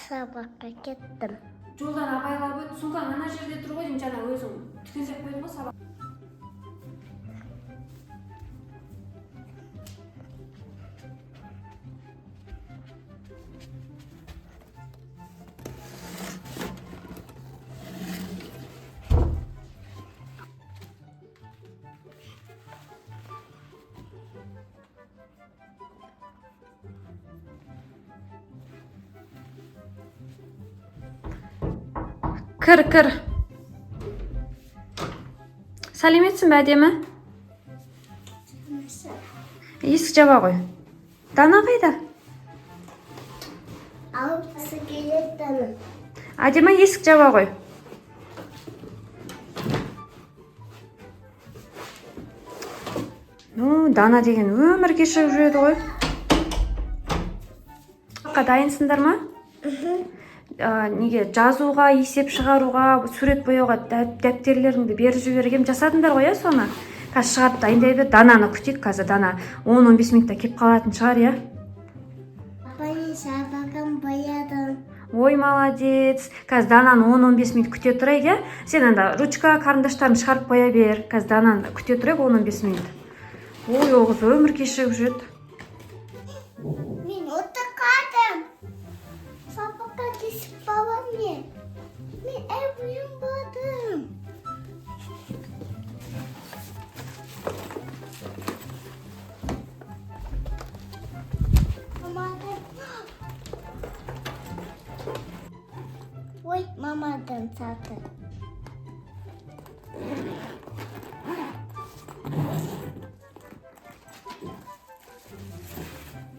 Сабаққа кеттім. Жолдан абайлап өт. Сумкаң ана жерде тұр ғой деймін, жаңа өзің түгендеп қойдың ғой сабақ. Кір, кір. Сәлеметсің бе, әдемі? Есік жаба ғой. Дана қайда? Алып келеді. Әдемі, есік жаба ғой. Ну, Дана деген өмір кешігіп жүреді ғой. Сабаққа дайынсыңдар ма? Неге жазуға, есеп шығаруға, сурет бояуға дәптерлеріңді беріп жібергем, жасадыңдар ғой, иә, соны? Қазір шығарып дайындай бер. Дананы күтейік қазір. Дана 10-15 минутта келіп қалатын шығар, иә? Апай, мен сабағым боядым. Ой, молодец. Қазір Дананы 10-15 минут күте тұрайық, иә? Сен анда ручка, карандаштарын шығарып қоя бер. Қазір Дананы күте тұрайық 10-15 минут. Ой, ол қыз өмір кешігіп жүреді. Мен отырқадым. Сабаққа кешіп балам мен. Мен боядым. Мамадан. Ой, мамадан саты.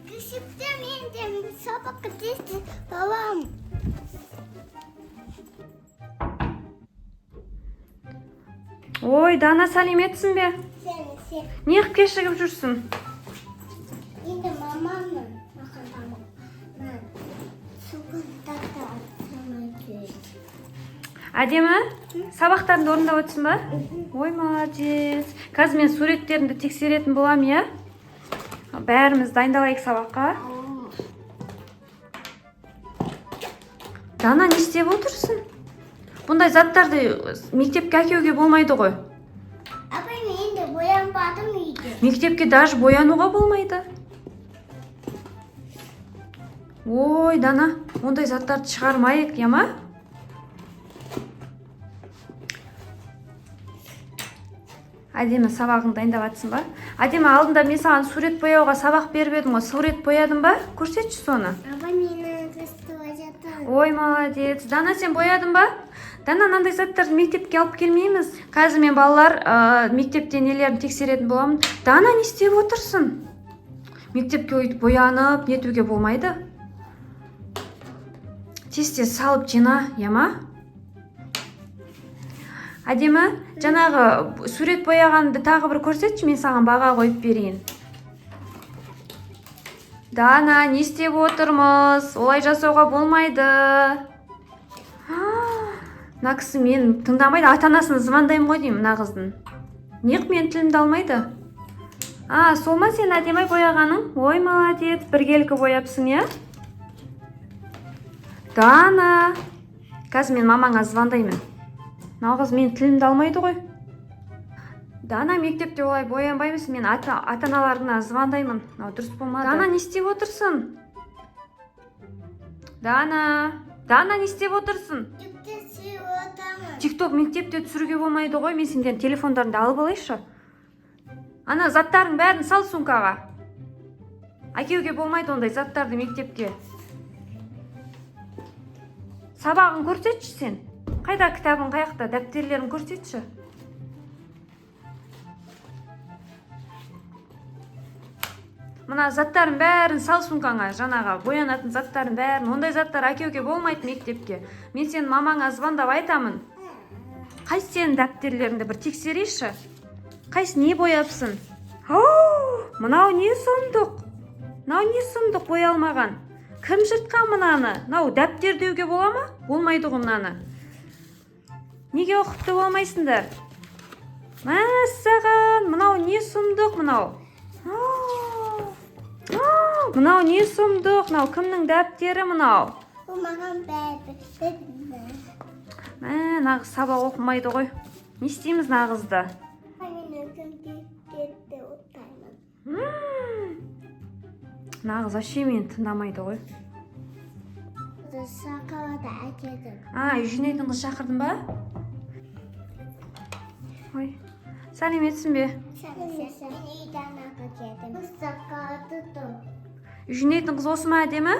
Кешікті мен де сабаққа тез балам. Ой, Дана, сәлеметсің бе? Сен, сен. Неғып кешігіп жүрсің? Енді мамамның маған суқындата. Әдемі, сабақтарыңды орындап отырсың ба? Ой, молодец. Қазір мен суреттеріңді тексеретін боламын, иә? Бәріміз дайындалайық сабаққа. Дана, не істеп отырсың? Бұндай заттарды мектепке әкеуге болмайды ғой. Апай, мен енді боянбадым үйде. Мектепке даже боянуға болмайды. Ой, Дана, ондай заттарды шығармайық, иә ма? Әдемі, сабағыңды дайындап жатсың ба? Әдемі, алдында мен саған сурет бояуға сабақ беріп едім ғой. Сурет боядың ба? Көрсетші соны. Апай, мені тастап жатыр. Ой, молодец. Дана, сен боядың ба? Дана, мынандай заттарды мектепке алып келмейміз. Қазір мен балалар мектепте нелерін тексеретін боламын. Дана, не істеп отырсың? Мектепке өйтіп боянып нетуге болмайды. Тез-тез салып жина, иә ма? Әдемі, жаңағы сурет бояғанды тағы бір көрсетші, мен саған баға қойып берейін. Дана, не істеп отырмыз? Олай жасауға болмайды. Мына кісі мені тыңдамайды, ата-анасына звондаймын ғой деймін мына қыздың. Неғып менің тілімді алмайды? А, сол ма сен әдемі бояғаның? Ой, молодец, біркелкі бояпсың, иә? Дана, қазір мен мамаңа звондаймын. Мына қыз менің тілімді алмайды ғой. Дана, мектепте олай боянбаймыз, мен ата-аналарына звондаймын. Мынау дұрыс болмады. Дана, не істеп отырсың? Дана, Дана, не істеп отырсың? Жүкті сүйіп отырмын. Тикток мектепте түсіруге болмайды ғой, мен сендердің телефондарыңды алып алайыншы. Ана заттарың бәрін сал сумкаға. Әкеуге болмайды ондай заттарды мектепке. Сабағын көрсетші сен. Қайда кітабың, қаяқта, дәптерлерін көрсетші. Мына заттарын бәрін сал сумкаңа, жаңағы боянатын заттарын бәрін. Ондай заттар әкеуге болмайды мектепке. Мен сенің мамаңа звондап айтамын. Қайсы сенің дәптерлеріңді бір тексерейші. Қайсы не бояпсың? Ау, мынау не сұмдық? Мынау не сұмдық боялмаған? Кім жыртқан мынаны? Мынау дәптер деуге бола ма? Болмайды ғой мынаны. Неге ұқыпты болмайсыңдар? Мәссаған, мынау не сұмдық мынау? Мынау не сұмдық? Мынау кімнің дәптері мынау? Ол маған бәрі. Мә, мына қыз сабақ оқымайды ғой. Не істейміз мына қызды? Мен өзім кетті отырмын. Мына қыз вообще мені тыңдамайды ғой. Сақалады әкелдім. А, үй жинайтын қыз шақырдың ба? Ой, сәлеметсің бе? Мен үйден әкелдім. Сақалады тұр. Үй жинайтын қыз осы ма, әдемі?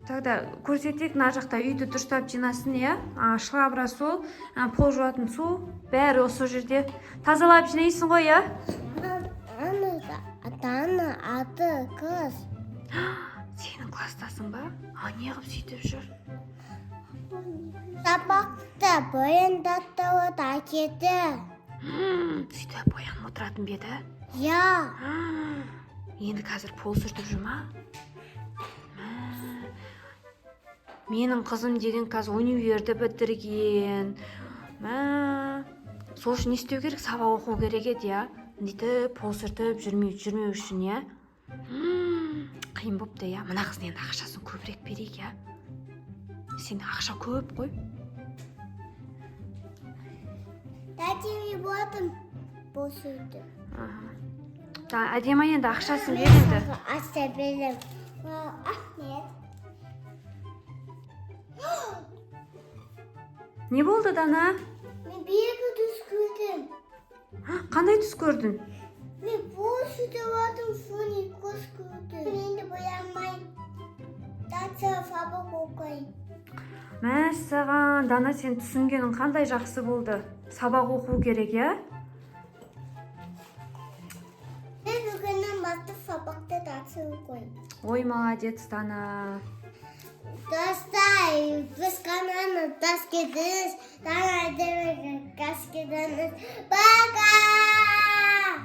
Тогда көрсетейік, мына жақта үйді дұрыстап жинасын, иә. А, швабра сол, а, пол жуатын су, бәрі осы жерде. Тазалап жинайсың ғой, иә? Атаны аты қыз. Сенің класстасың ба? А, неғып сөйтіп жүр? Сабақты бояндаттауды әкелді. Сөйтіп боянып отыратын ба еді? Я. Енді қазір пол сүртіп жүр ма? Мә, менің қызым деген қазір универді бітірген. Мә, сол үшін не істеу керек? Сабақ оқу керек еді, иә? Бүйтіп пол сүртіп жүрмеу үшін, иә? Қиын болыпты, иә? Мына қыздың енді ақшасын көбірек берейік, иә? Сенде ақша көп қой. Тәтеме болатын бұл сөйтіп. Аха. Да, әдемі, енді ақшасын бер енді. Ақша берем. Ахмет. Не болды, Дана? Мен белгі түс көрдім. Қандай түс көрдің? Мен бұл сөйтіп алдым, соны көз көрдім. Мен енді боянбаймын. Дальше сабақ оқимын. Мәссаған, Дана, сен түсінгенің қандай жақсы болды. Сабақ оқу керек, иә? Мен бүгіннен бастап сабақты дальше оқимын. Ой, молодец, Дана. Достар, біз каналны тас кетіңіз, Дана демек газ кетіңіз. Пока!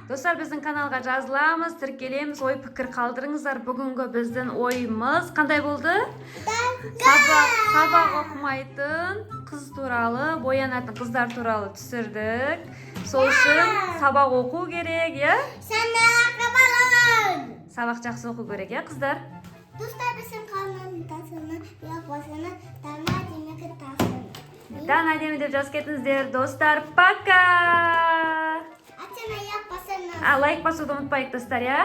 Достар, біздің каналға жазыламыз, тіркелеміз, ой пікір қалдырыңыздар. Бүгінгі біздің ойымыз қандай болды? Сабақ оқымайтын қыз туралы, боянатын қыздар туралы түсірдік. Сол үшін сабақ оқу керек, иә? Санаға балалар! Сабақ жақсы оқу керек, иә, қыздар? Достар, біздің каналның тасыны, лайк басыны, Дана демек тасыны. Дана әдемі деп жазып кетіңіздер. Достар, пока! Атына лайк басыны. А, лайк басуды ұмытпайық, достар, иә?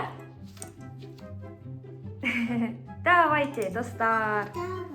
Давайте, достар. Давай.